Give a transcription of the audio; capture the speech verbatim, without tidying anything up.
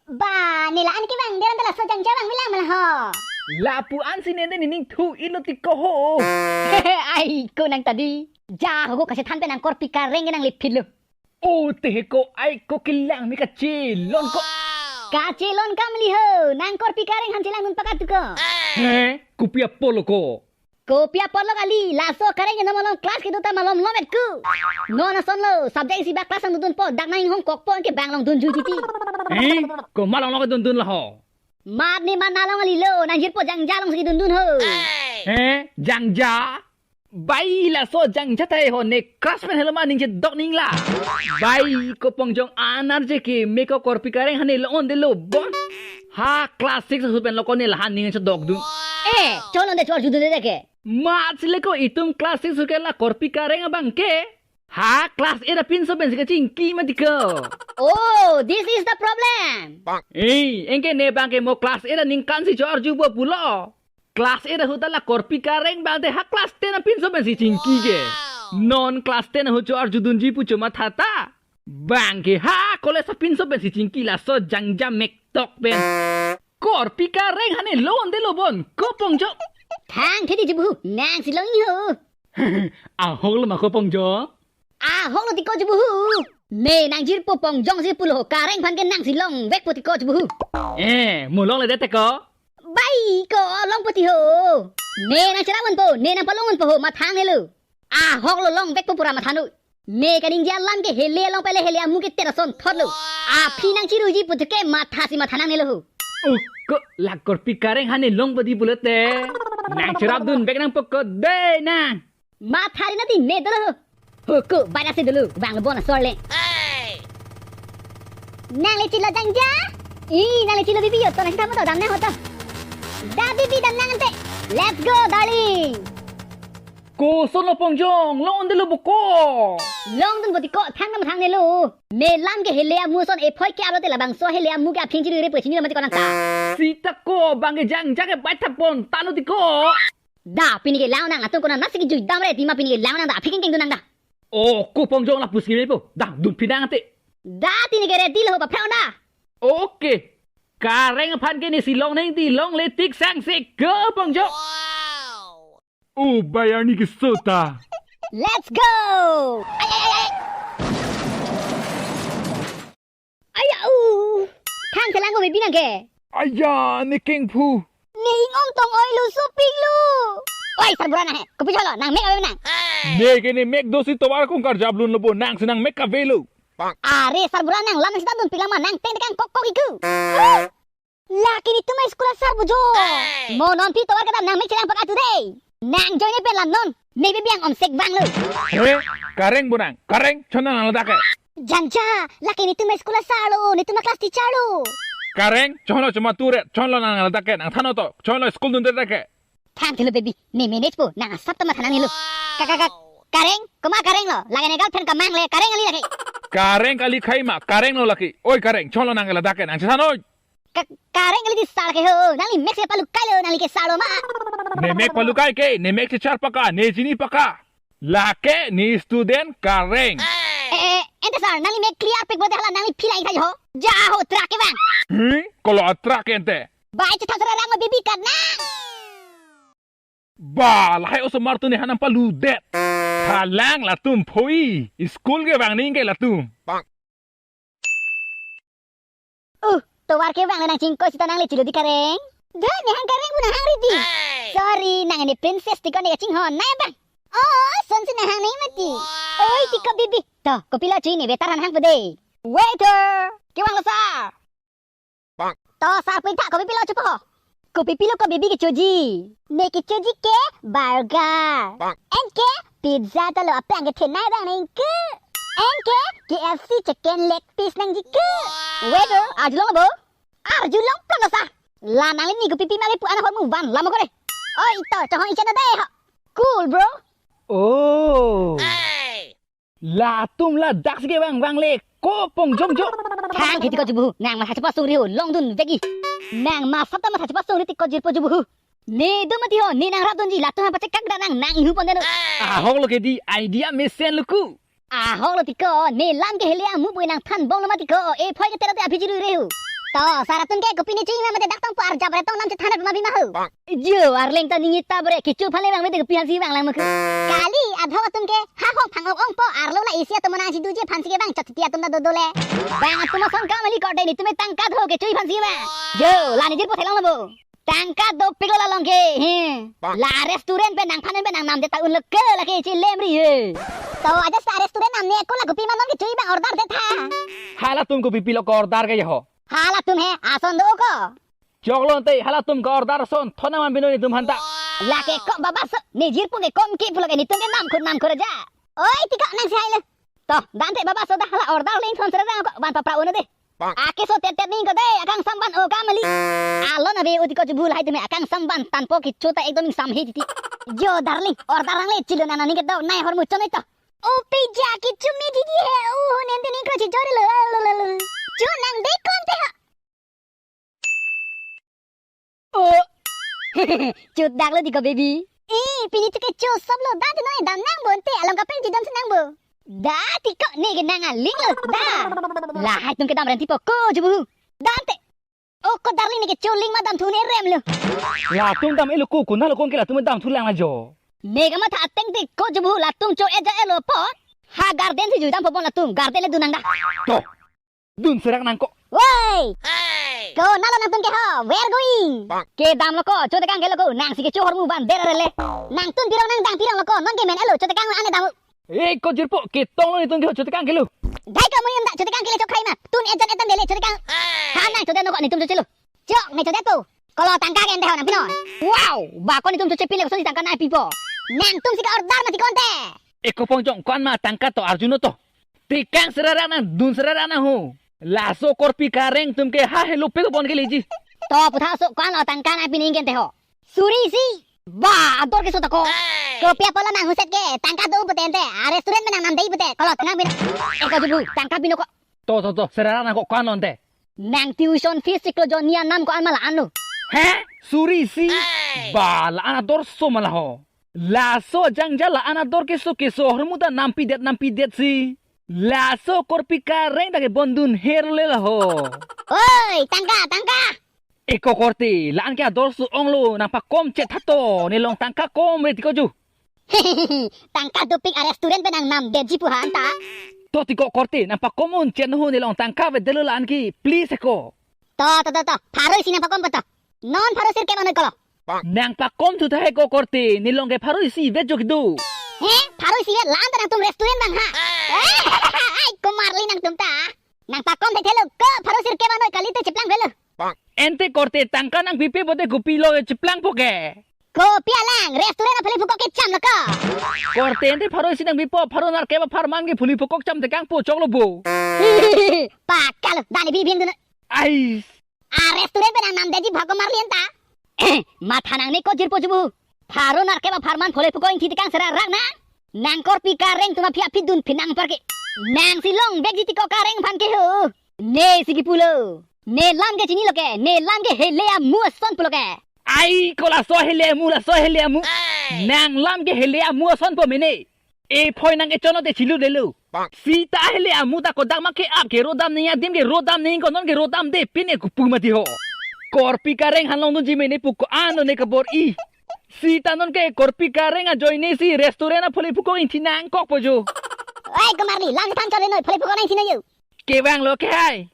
Ba, ne la-an kevang, deran ta laso jangja vangve lang ma la ho. Lapu ansi ne de nining thu ilo ti ko ho. Ai, ko nang ta di. Ja ho ko kachethan pen nang korpi kareng ke nang lipit lo. O te he ko, ai ko kelang me kachelon ko. Kachelon kam li ho, nang korpi kareng aphan chelangdun pakatu ko. He, kopi apotlo ko. Kopi apotlo kali, laso kareng ke non malom class kedo ta malom lomet ku. Non ason lo, subject isi ba class nangdundunpo, dak nang inghong kokpo anke bang longdunju titi. Eh, komat longlong dundun la ho. Mat ne mat nalong ali lo, nang jirpo jangja alongsi dundun ho. Eh, jangja? Bai laso jangja ta he ho ne class pen helo ma ningje dok ning la. Bai ko Pongjong anar je ke me ko korpi kareng aphan ne lo-ong de lo bon. Ha class six ahut pen lo ko ne lahan ning chedok dun. Eh, cholon de chor judun de ke. Mat si le ko itum class six ahut ke la korpi kareng abang ke. Ha class eight apinso pensi kachingki mati ko. Oh, this is the problem. Eh, anke ne abang ke mo class eight aningkan si chor jubo pulo. Class eight ahut ta la korpi kareng abang te ha class ten apinso pensi chingki ke. Non class ten ahut chor judunji pu chomatha ta. Abang ke ha college apinso pensi chingki laso jangja mek tok pen. Korpi kareng aphan ne lo-ong de lo bon, ko Pongjong. Thang thedi jubu, nangsi long ho. Ahok lo ma ko Pongjong? Ahok lo ti ko jubu. Ne nang jirpo Pongjong si pulo ho, kareng aphan ke nangsi longvekpo ti ko jubu. Eh, mo longledet te ko? Bai ko longpo ti ho. Ne nang cherap unpo, ne nang palong unpo ho, mathang ne lo. Ahok lo longvekpo pura matha noi. Ne kaningje alam ke hele along pele hele amu ke tera son thot lo. Aphi nang chiruji pu thu ke matha si matha nangne lo ho. Oh, ko la korpi kareng aphan ne longpo di pulote. Nang cherap dunvek nangpo ko de nang. Matha ri na ti ne dolo ho. Ho ko, bai na si dolo, vanglo bon asor le. Nang le chilo jangja? I, nang le chilo bibi yo to, nang si tamo to, dam nang ho to. Da bibi dam nang ante. Let's go, darling. Koson lo Pongjong, longdun lo bo ko. Longdunpo ti ko, thang nam thang ne lo. Ne lam ke hele amu ason ephoi ke alo te labangso hele amu ke aphi chiri re pu chini mati ko nang ta. Sita ko abang ke jangja ke bai thap pon talo ti ko. Da pini ke lang nang atum ko nang nasi ke jui dam re ti ma pini ke lang nang da aphi kengkeng dun nang da. Oh, ko Pongjong lapusi mepo. Da dun phi nang ante. Da tini ke ready lo ho ba phraw da. Okay. Kareng aphan ke ne si long neng ti longle tik sangse ko Pongjong. U bayar ni ke sota. Let's go! Ay, ay, ay, ay. Aya, u. Thang selang ko bibi nang ke. Aya, ne kengphu. Ne ing-ong tong oi lu suping lu. Oi, sarbura nang he. Kopi cholo, nang mek ave nang. Ne ke ne mek dosi tovar kong karjap lun lo bo nang si nang mek kave lo. Are, sarbura nang lam sita dun pilang ma nang teng tekang kok kok iku. Lake netum a-school asar pu jo. Mo non phi tovar kedam nang mek chelang pak atu dei. Nang join pen la non. Ne bibi ang omsek vanglo. He, kareng bo nang, kareng, chon nang ladak ke. Jangja, lake netum a-school asar lo, netum a-class teacher lo. Kareng, chonlo choma tu re, chonlo nang ladak ke, nang than-o to, chonlo school dunde dak ke. Thang thilo bibi, ne manage po, nang asap ta matha nangne lo. Ka, ka, ka, kareng, koma kareng lo, lake ne girlfriend kamang le, kareng kali lake. Kareng kali khai ma, kareng lo lake. Oi kareng, chonlo nang ladak ke, nang chethan noi. Ka, kareng kali ti sar ke ho, nangli mek si palukai lo, nangli ke sar lo ma. Ne mek palukai ke, ne mek chechar paka, ne chini paka. Lake ne student kareng. Eh, eh, ente sar, nangli mek clear pik bote hala nangli philai thai ho. Ja ho truck ke bang. Hmm? Kolo truck ente. Bai chethan sar rang ma bibi kat nang. Ba, lahai osomar tu ne hanam palu det. Halang latum phoi. School ke bang ning ke latum. Uh, tovar ke bang nang chingko sita nang le chilo di kareng. Dah, ne hang kareng bu nang hang riti. Sorry, nang ne princess tiko ne kachinghon nai bang. Oh, son si nang hang nai mati. Oi, tiko bibi. To, kopi lo chui ne waiter han hang pede. Waiter, kevang lo sar. To sar pin tha kopi pilo chupo. Kopi pilo ko bibi kechoji. Ne kechoji ke burger. Anke pizza ta lo apang ke thenai dang neng ke. Anke K F C chicken leg piece nangji ke. Waiter, arjulong bo. Arjulong plano sa. La nangli ne kopi pi mali pu an hot mu van lamo kore. Oi to, chong ichana dei ho. Cool, bro. Oh. Latum ladak si kevang vang le ko pong jong jong. Thang kiti ko jubu. Nang matha chepasung ri ho, longdun vegi. Nang masap ta matha chepasung ri ti ko jirpo jubu. Ne do mati ho, ne nangrap dunji, latum ha pachekak da nang, nang ihu pon deno. Ahok lo ke di, idea mesen lo ku. Ahok lo tiko, ne lam ke hele amu pu nangthan bomlo mati ko, e phoi ke tero te aphi jiru rehu. To, sar atum ke kopi ne chui ma mate dak tong po arjap re tong lam chethan ma bima ho. Jo, arleng ta ningit ta bre, kecho phale bang mate kopi hansi bang lang ma ku. Kali, adhok atum ke, ha hong phang ok ong po, arlo la isi atum nang si duji phansi ke bang chot ti atum ta dodo le. Bang atum asong kam ali kok de netum tangka tho kecho phansi bang. Jo, la ne jirpo thelang lo bo. Tangka dopik lo la along ke, he. La restaurant pen nangphan pen nangnam det ta un lo ke lake chi lemri he. To aja sa restaurant namne ko la kopi ma non kecho bang order det tha. Halatum kopi pilo ko order ke ho. Halatum he, ason do ko. Choklo te halatum ko order son thona man bino netum hanta. Lake ko babaso, ne jirpo ke kom ke pulo ke netum ke nam khun nam khur aja. Oi, tiko nang si hai le. To, dante babaso dah la order le ingthon sera ko van papra un de. Akeso tet tet ning ko de, akang samban o kamali. Alon abe uti ko jubul hai tumi akang samban tanpo kecho ta ekdom ingsam he titi. Jo darling, order rang le chilo nana ning ke do, nai hormu chonoi to. O pija kecho me didi he, o ho nente ning kro chi jori lo. Cho nang de kon te ha. Oh. Chut dak lo di ko baby. Eh, pini tu kecho sop lo, dante noi dam nang bonte, along kapeng ji dam si nang bo. Da tiko ne ke nang aling lo, da. La hai tum ke dam renti po ko jubu. Dante. O ko darling ne kecho ling ma dam thu ne rem lo. Latum dam elo ko, kuna lo kon ke latum dam thu lang la jo. Ne ka matha ateng te ko jubu latum cho eja elo po. Ha garden si jui dam po bon latum, garden le dunang da. To. Dun serak nang ko. Woi. Ko nalo nangtum ke ho, where going? Ke dam lo ko, chotekang ke lo ko, nang si kecho hormu van der le. Nangtum pirong nang dang pirong lo ko, non ke men elo, chotekang ane dam. Eh, ko jirpo, ketong lo netum ke ho, chotekang ke lo. Dai ko muyum da, chotekang ke le chok khai ma. Tun ejan etan dele, chotekang. Ha nang chote no ko netum choche lo. Chok, ne chote po. Kolo tangka ke ente ho nang pino. Wow, ba ko netum choche pin le ko si tangka nai pipo. Nangtum si ka order mati konte. Eko pongjong ko-an ma tangka to arjuno to. Tekang sera rak nang dun sera rak nang ho. Laso korpi kareng atum ke ha helo pe bon ke leji. To putha so ko-an lo tangka nang pining ke ente ho. Suri isi. Ba, ador keso ta ko. Kopi apot lo nang huset ke. Tangka do pute ente. A restaurant pen nangnam dei pute. Kolo tangka pin. Eko jubu, tangka pin ko. To, to, to, sera rak nang ko ko-an lo ente. Nang tuition fees chiklo jo ne anam ko-an ma la-an lo. He? Suri isi. Ba, la-an ador so ma la ho. Laso jangjal la-an ador keso keso hormu ta nampidet nampidet si. Laso korpi kareng ta ke bondun her le la ho. Oi, tangka, tangka. Eko korte, la-an ke ador so ong lo, nangpakom chet tha to, ne long tangka kom re tiko ju. Tangka dopik a restaurant pen nangnam detji pu han ta. To tiko korte, nangpakom un chet no ho ne long tangka ve delo la-an ke, please eko. To, to, to, to, pharo isi nangpakom po to. Non pharo sirkep anoi kolo. Nangpakom thu tha he ko korte, ne long ke pharo isi vet jo kedo. He, pharo isi vet la-an ta nangtum restaurant bang ha. Ai, ko marli nangtum ta. Nangpakom the thelo ko pharo sirkep anoi kali te cheplang velo. Ente korte tangka nangpipe pote kopi lo cheplang po ke. Kopi alang, restaurant aphali phukok kecham lo ko. Korte ente pharo isi nangpipo, pharo nerkep apharman ke phuli phukok cham tekang po choklo bo. Pakal, dani bibin dun. Ai. A restaurant pen nangnam detji bhako marli anta. Matha nangne ko jirpo jubu. Pharo nerkep apharman phole phukok ingthi tekang sera rak nang. Nang korpi kareng atum aphi aphi dun phi nang parke. Nang si long vekji tiko kareng aphan ke ho. Ne si kipulo. Ne lam ke chinilo ke. Ne lam ke hele amu ason pulo ke. Ai ko laso hele amu, laso hele amu. Nang lam ke hele amu ason po mene. E phoi nang ke chono te chilu delo. Sita hele amu ta kodak ma ke ap ke rodam ne adim ke rodam ne ko non ke rodam de pine kupu mati ho. Korpi kareng hanlong dunji mene pu ko ano ne kabor-i. Sita non ke korpi kareng ajoine si restaurant aphole phukok ingthi nangkok po jo. Oi, ko marli, lang than chole noi, phole phukok nang ingthi noi yo. Kevang lo ke hai.